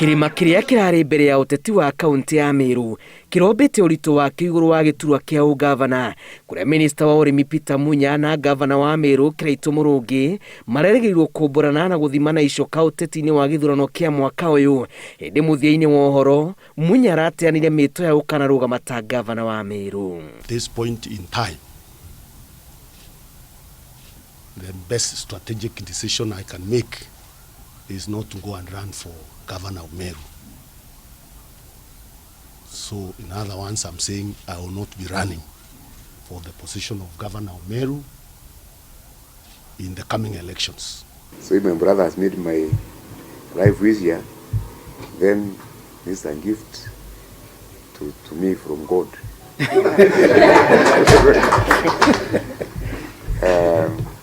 Kĩrĩma kĩrĩa kĩrarĩ mbere ya ũteti wa kaunti ya Meru kĩrombĩte ũritũ wakĩo igũrũ wa gĩturwa kĩa ũgavana kũrĩa minista wa ũrĩmi Peter Munya na gavana wa Meru Kĩraitũ Mũrũngĩ marerĩgĩrĩirwo kũmbũrana na gũthimana icoka ũteti-inĩ wa gĩthurano kĩa mwaka ũyũ. Ĩndĩ mũthia-inĩ wa ũhoro Munya arateanire mĩto ya gũkanarũgama ta gavana wa Meru. This point in time, the best strategic decision I can make is not to go and run for governor of Meru. So in other words, I'm saying I will not be running for the position of governor of Meru in the coming elections. So if my brother has made my life easier, then this is a gift to me from God.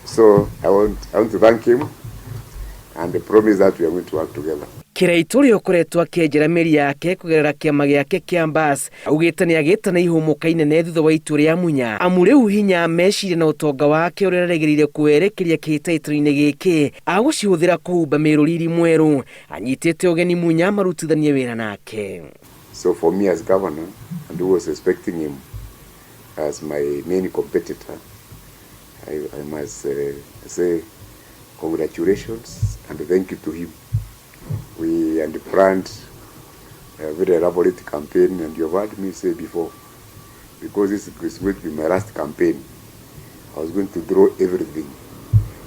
So I want to thank him and promise that we are going to work together. Kĩraitũ ũrĩa ũkoretwo akĩenjera mĩri yake kũgerera kĩama gĩake kĩa Mbas augĩte nĩ agĩte na ihũmũka inene thutha wa itua rĩa Munya, amu rĩu hinya, meciria na ũtonga wake ũrĩa arerĩgĩrĩire kũwerekeria kĩhĩtahĩtano-inĩ gĩkĩ agũcihũthĩra kũhumba Mĩrũ riri mwerũ. Anyitĩte ũgeni Munya marutithanie wĩra nake. So for me as governor, and who was expecting him as my main competitor, I must say congratulations and thank you to him. We had planned a very elaborate campaign, and you've heard me say before, because this is going to be my last campaign, I was going to throw everything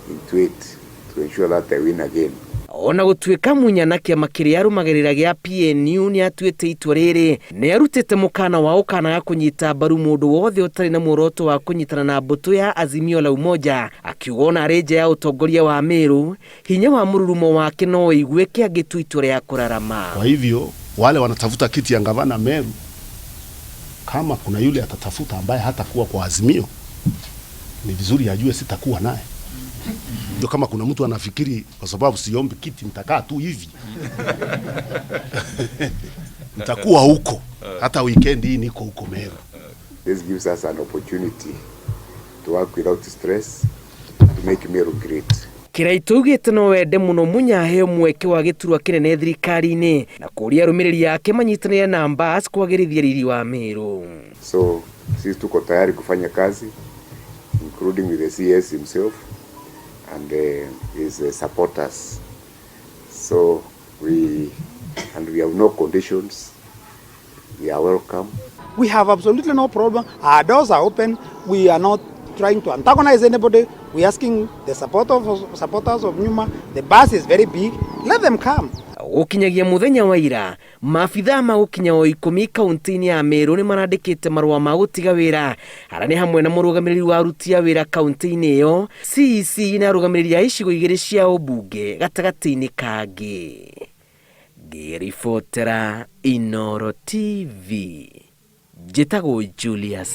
into it to ensure that I win again. Ona gũtuĩka Munya na kĩama kĩrĩa arũmagĩrĩra gĩa PNU nĩ atuĩte itua rĩrĩ, nĩ arutĩte mũkana wa ũkanaga kũnyita mbaru mũndũ wothe ũtarĩ na muoroto wa kũnyitana na mbũtũ ya Azimio la Umoja, akiuga ona arĩ nja ya ũtongoria wa Meru, hinya wa mũrurumo wake no ũiguĩke angĩtua itua rĩa kũrarama. Kwa hivyo wale wanatafuta kiti ya gavana Meru, kama kuna yule atatafuta ambaye hatakuwa kwa Azimio, ni vizuri ajue sitakuwa naye. Ndio kama kuna mtu anafikiri kwa sababu siombi kiti nitakaa tu hivi, nitakuwa huko. Hata weekend hii niko huko Meru. This gives us an opportunity to work without stress, to make Meru great. Kĩraitũ augĩte no wende mũno Munya aheo mweke wa gĩturwa kĩnene thirikari-inĩ na kũũria arũmĩrĩri ake manyitanĩre na Mbas kwagĩrithia riri wa Meru. So sisi tuko tayari kufanya kazi, including with the CS himself and his supporters. So we have no conditions. We are welcome. We have absolutely no problem. Our doors are open. We are not trying to antagonize anybody. We're asking the support of supporters of Nyuma. The bus is very big. Let them come. Gũkinyagia mũthenya wa ira, maabithaa ma gũkinya o 10 kaunti-inĩ ya Meru nĩ marandĩkĩte marũa ma gũtiga wĩra, arĩa nĩ hamwe na mũrũgamĩrĩri wa aruti a wĩra kaunti-inĩ ĩyo, CEC na arũgamĩrĩri a icigo igĩrĩ cia ũmbunge gatagatĩ-inĩ kangĩ. Ngĩribotera Inoro TV, njĩtagwo Julius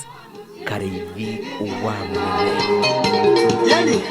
Karĩithi wa Mũnene. Yani.